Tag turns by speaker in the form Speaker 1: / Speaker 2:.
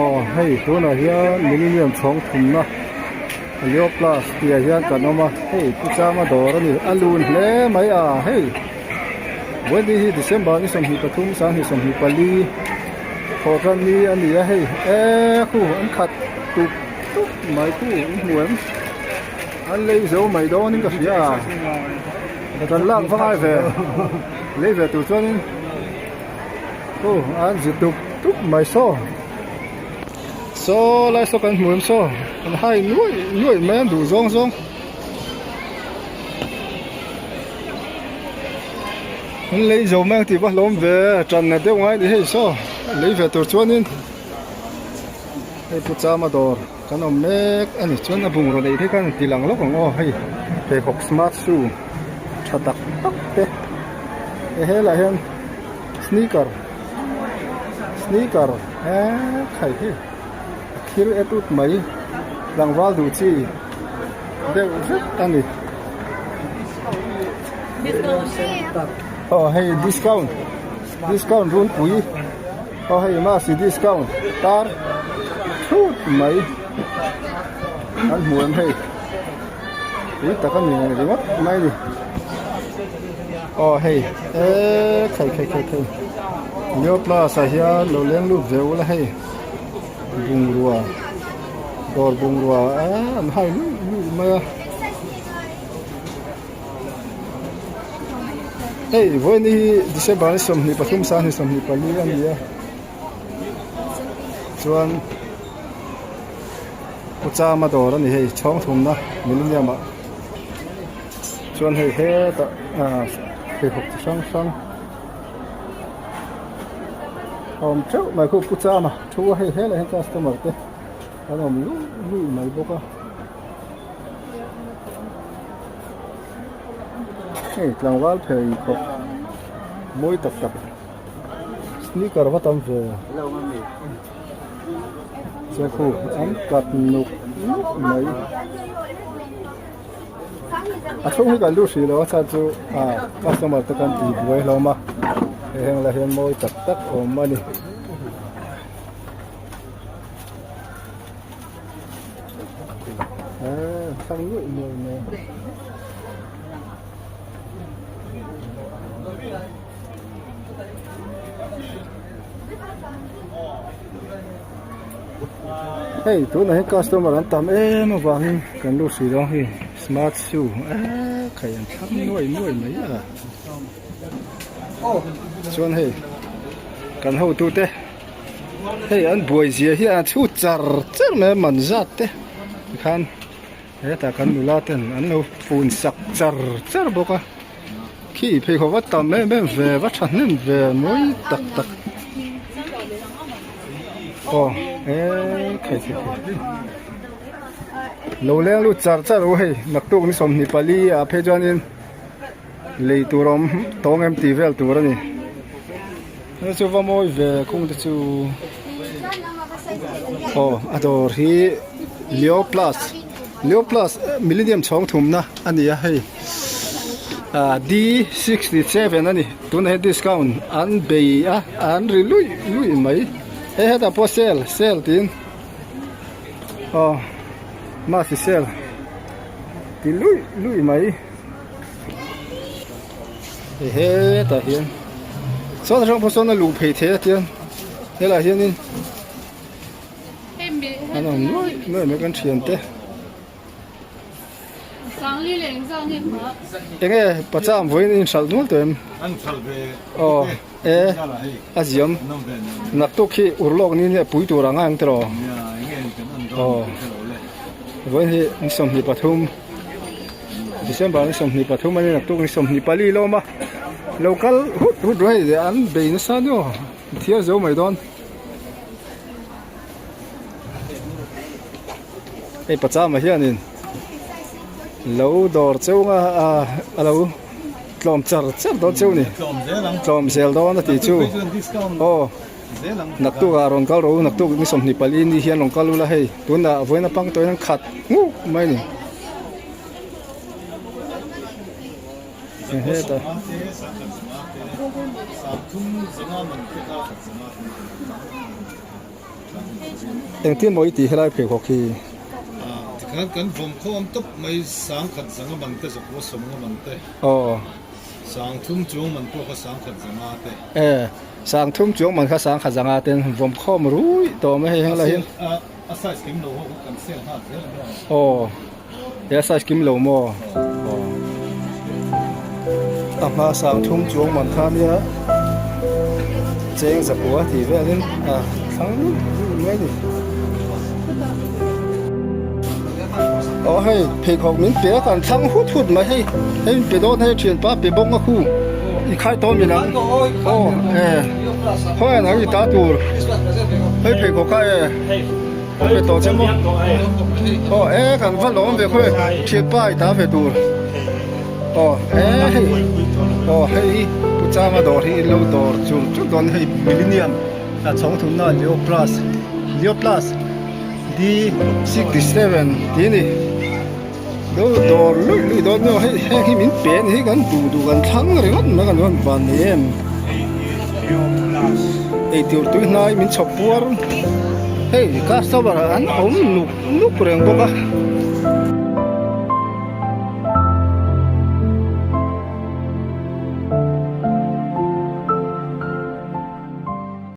Speaker 1: Aw hei tunah hian millennium chhawng thumna Leo plus tih ah hian kan awm a hei pu chama dawr a ni a lun hle mai a hei vawiin hi December ni 23 2024 thawhtan ni a ni a hei eee khu an khat tuk tuk mai khu an hmu em an lei zo mai dawnin ka hria a kan lak va ngai ve lei ve tur chuanin. Aw an zi tuk tuk mai saw saw lai saw kan hmu em saw an hai nuai nuai mai an duh zawng zawng an lei zo mai ang tih va hlawm ve tanna deuh ngai ni hei saw lei ve tur chuanin hei pu chama dawr kan awm mek a ni chuan a bungraw neih phei khan ti lang lawk ang aw hei pheikhawk smart shoe tha tak tak te he helai hian sneaker sneaker eee khai hi a thil et ut mai tlangval duh chi deuh vek a ni aw hei discount discount runpui aw hei mahse discount tar thut mai an hmu em hei tui tak a ni ringawt mai a ni. Aw hei eee khai khai khai khai Leo plus ah hian lo leng lut ve ula hei bungrua dawr bungrua eee an hai luih luih mai a hei vawiin hi December ni 23 sang 24 a ni a chuan Pu Chama dawr a ni hei chhawng thumna millennium ah. Chuan hei hetah ah pheikhawk chi hrang hrang a awm teuh mai khu pu chama thu a hei helai hian customer te an awm luih luih mai bawk a hei tlangval pheikhawk mawi tak tak sneaker va tam ve chuan khu an cut nuk nuk mai. A chhung hi kan duh hrih lo a chhan chu ah customer te kan tih buai hlawm a hei heng lah hian mawi tak tak a awm a ni. Eee thlang nuaih nuaih mai a. Hei tunah hian customer an tam em avangin kan lut hrih dawn hi smart shoe eee khai an thlang nuai nuai mai a chuan hei kan hotu te hei an buai zia hi a chhut char char mai a man zat te tikhan hetah kan nula ten an lo fun sak char char bawk a. Khi pheikhawk a tam em em ve va thahnem ve mawi tak tak aw eee khai khai khai lo leng lut char char u hei naktuk ni 24 ah phei chuanin lei tur a awm tawng em tih vel tur a ni hei chu va mawi ve khung te chu aw a dawr hi leo plus leo plus millennium chhawng thumna a ni a hei. Ah D67 a ni tunah hian discount an bei a an ri luih luih mai hei hetah pawh sale sale tiin aw masi sale ti luih luih mai hei hetah hian sawn atang pawh sawn a luh phei thei a tiang helaiah hianin an awm nuaih nuaih mai kan thiante. Enge pacham vawiin in hralh nual tawh em? Aw e a ziam naktuk hi urlawk ni nia pui tur ang a ang tiraw? Aw vawiin hi ni 23 December ni 23 a ni naktuk ni 24 lawm a lo kal hut hut rawh hei an bei nasa nia aw thiar zo mai dawn. Hei pachama hianin lo dawr cheu nga a lo tlawm char char dawn cheu ni tlawm zel dawn a tih chu aw naktuk ah rawn kal rawh u naktuk ni 24 ni hian rawn kal ula hei tunah vawiin a pang tawhin an khat nghuk mai a ni hetah. Engtin maw i tih helai pheikhawk hi?
Speaker 2: Tikhan kan vawm khawm tawp mai sangkhat zanga man te zakua sawmnga man te.
Speaker 1: Aw.
Speaker 2: Sangthum chuang man pawh kha sangkhat zanga te.
Speaker 1: E, sangthum chuang man kha sangkhat zanga ten vawm khawm rui tawh mai hei henglai hian.
Speaker 2: A size kim lo ho kha kan sale nghal zel a maw?
Speaker 1: Aw, he a size kim lo maw? Aw. A hma sangthum chuang man kha nia cheng zakua tih velin a thlang lut lut mai a ni. Aw hei pheikhawk min pe a kan thlang hut hut mai hei hei min pe dawn hei thianpa pe bawk a khu i khai tawh min ang aw e khawi an ang i ta tur hei pheikhawk kha e a pe tawh che maw aw e kan va lawm ve khawi thianpa i ta ve tur aw e hei aw hei pu changa dawr hi in lo dawr chur chur dawn hei millennium a chhawng thumna leo plus leo plus. D 67 tih a ni lo dawr luih luih dawn maw hei heng hi min pe a ni hi kan duh duh kan thlang ringawt mai kan rawn van nei em eitur tui hnai min chhawp puar hei customer an awm nuk nuk reng bawk a.